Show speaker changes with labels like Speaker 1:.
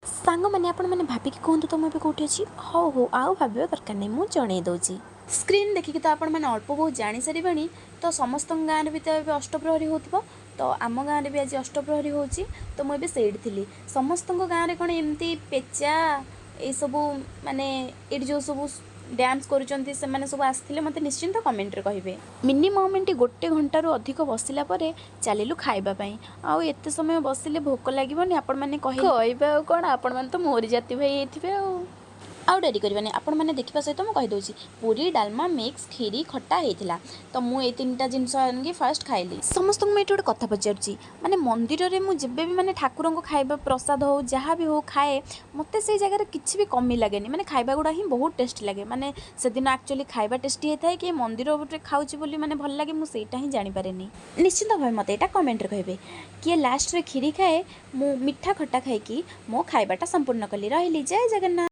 Speaker 1: ସାଙ୍ଗମାନେ, ଆପଣମାନେ ଭାବିକି କୁହନ୍ତୁ ତ ମୁଁ ଏବେ କେଉଁଠି ଅଛି। ହଉ ହଉ, ଆଉ ଭାବିବା ଦରକାର ନାହିଁ, ମୁଁ ଜଣେଇ ଦେଉଛି। ସ୍କ୍ରିନ୍ ଦେଖିକି ତ ଆପଣମାନେ ଅଳ୍ପ ବହୁତ ଜାଣିସାରିବେଣି। ତ ସମସ୍ତଙ୍କ ଗାଁରେ ବି ତ ଏବେ ଅଷ୍ଟପ୍ରହରୀ ହେଉଥିବ। ତ ଆମ ଗାଁରେ ବି ଆଜି ଅଷ୍ଟପ୍ରହରୀ ହେଉଛି। ତ ମୁଁ ଏବେ ସେଇଠି ଥିଲି। ସମସ୍ତଙ୍କ ଗାଁରେ କ'ଣ ଏମିତି ପେଚା ଏଇସବୁ, ମାନେ ଏଇଠି ଯେଉଁ ସବୁ ଡ୍ୟାନ୍ସ କରୁଛନ୍ତି, ସେମାନେ ସବୁ ଆସିଥିଲେ? ମୋତେ ନିଶ୍ଚିନ୍ତ କମେଣ୍ଟରେ କହିବେ। ମିନିମମ୍ ଏଠି ଗୋଟେ ଘଣ୍ଟାରୁ ଅଧିକ ବସିଲା ପରେ ଚାଲିଲୁ ଖାଇବା ପାଇଁ। ଆଉ ଏତେ ସମୟ ବସିଲେ ଭୋକ ଲାଗିବନି? ଆପଣମାନେ କହିବେ ଆଉ କ'ଣ, ଆପଣମାନେ ତ ମୋରି ଜାତି ଭାଇ ହେଇଥିବେ। ଆଉ ଡେରି କରିବାନି। ଆପଣମାନେ ଦେଖିବା ସହିତ ମୁଁ କହିଦେଉଛି, ପୁରୀ, ଡାଲମା, ମିକ୍ସ, କ୍ଷୀରି, ଖଟା ହେଇଥିଲା। ତ ମୁଁ ଏଇ ତିନିଟା ଜିନିଷ ଆଣିକି ଫାର୍ଷ୍ଟ ଖାଇଲି। ସମସ୍ତଙ୍କୁ ମୁଁ ଏଇଠି ଗୋଟେ କଥା ପଚାରୁଛି। ମାନେ ମନ୍ଦିରରେ ମୁଁ ଯେବେ ବି ମାନେ ଠାକୁରଙ୍କ ଖାଇବା, ପ୍ରସାଦ ହଉ, ଯାହା ବି ହଉ, ଖାଏ, ମୋତେ ସେଇ ଜାଗାରେ କିଛି ବି କମି ଲାଗେନି। ମାନେ ଖାଇବା ଗୁଡ଼ା ହିଁ ବହୁତ ଟେଷ୍ଟି ଲାଗେ। ମାନେ ସେଦିନ ଆକ୍ଚୁଆଲି ଖାଇବା ଟେଷ୍ଟି ହେଇଥାଏ କି ମନ୍ଦିରରେ ଖାଉଛି ବୋଲି ମାନେ ଭଲ ଲାଗେ, ମୁଁ ସେଇଟା ହିଁ ଜାଣିପାରେନି। ନିଶ୍ଚିନ୍ତ ଭାବେ ମୋତେ ଏଇଟା କମେଣ୍ଟରେ କହିବେ, କିଏ ଲାଷ୍ଟରେ କ୍ଷୀରି ଖାଏ। ମୁଁ ମିଠା ଖଟା ଖାଇକି ମୋ ଖାଇବାଟା ସମ୍ପୂର୍ଣ୍ଣ କଲି। ରହିଲି, ଜୟ ଜଗନ୍ନାଥ।